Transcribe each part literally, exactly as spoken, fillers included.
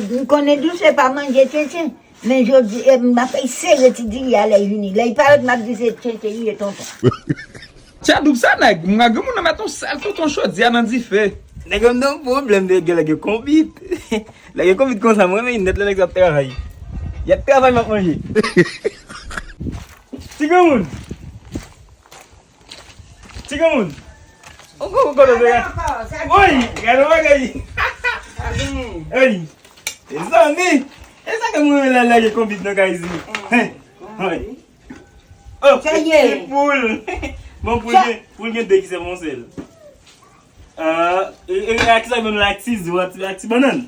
M konnen Douse pa manje tenten, men jodi, e, m ap eseye ti diri a lè vini. Lè l parèt, m ap di se tenten li ye, tonton. Tchadoub sa nèg, m granmoun nan met yon sèl tonton chodi a nan dife. Nèg yo nan pwoblèm de gen lè gen konbit. Lè gen konbit konsa, mwen renmen nèt lè nèg yo ap travay. Y ap travay, m ap manje. Ti granmoun. Ti granmoun. Ou kon ou konnen sa. Oy, gade yon bagay. Oy. Mezanmi. E sa ke mwen lè lè gen konbit nan kay isit. Hen. Oy. Oh, ti poul. Bon, poul gen, poul gen de ki se yon sèl. Ah, e, e, a ki sa vin la ak ti zo, ak ti, ak ti bannann?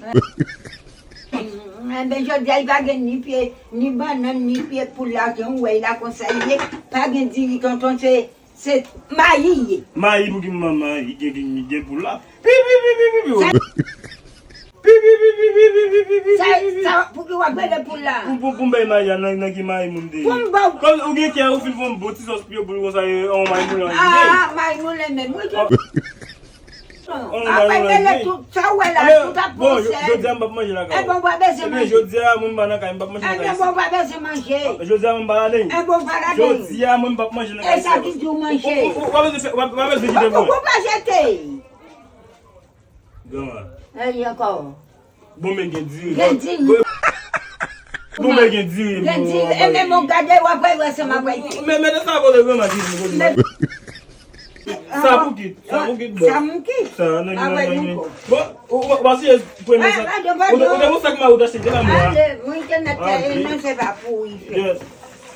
Enben, jodi a, li pa gen ni pye, ni bannann, ni pye poul la, jan w wè l la konsa, li ye. Pa gen diri, tonton, se, se mayi, li ye. Mayi pou ki manman, li gen, gen, gen poul la. Pi, pi, pi, pi, pi, pi. Sa Pi, pi, pi, pi, pi, pi, pi, pi, pi, Sa, pi, pi. Sa, pou ki w ap rele poul la? Pou, pou, pou m bay mayi a, nan, nan ki mayi moun te ye? Pou m ba w. Kòm ou gen kè, ou fin fè yon bon ti sòs pou yo, pou l konsa, e, on mayi moulen, an, mayi moulen menm. Wi, on mayi moulen, wi. Apre, rele tout, sa w wè la, tout ap bon, jodi a, m p ap manje lakay ou. Enben, w pa bezwen manje. Jodi a, moun pa nan kay, m p ap manje lakay ou. Enben, w pa bezwen manje. Jodi a, moun pa ladan. Enben, w pa ladan. Jodi a, mwen, m p ap manje lakay ou. E sa ki di w manje? Ou, ou, ou, ou pa bezwen fè, ou pa, ou pa bezwen kite pou mwen. Ou pa jete. Granma. Eyi ankò. Bon, men gen diri. Gen diri. Bon, men gen diri. Gen diri. E men bon, gade, w ap wè, wè sa m ap wè. Men, men sa kote granma ki di kote. Sa pou kit, sa pou kit, bon. Sa pou kit. Sa, nan, nan, nan, nan. Bon, ou, ou, ou pa siye premye sa. Ou te, ou te gon sak mari ou te achte, te nan mwa. Mwen te nèt, e non, se pa pou li fè.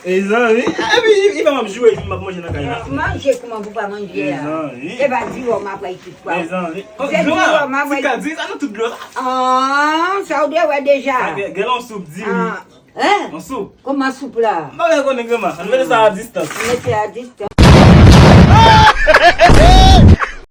Mezanmi, epi li, li fè m ap joure, epi m ap manje nan kay la. Manje kouman pou pa manje a? Mezanmi. Se pa di w m ap wè ki kwa. Mezanmi. Oh, dlo a, ti ka di sa nan tout dlo la. Ah, sa w te wè deja. Sa gen, gen yon soup diri. Ah. Hein? Yon soup. Kouman soup la? M pa konnen granma. Ann mete sa a distans. Mete a distans.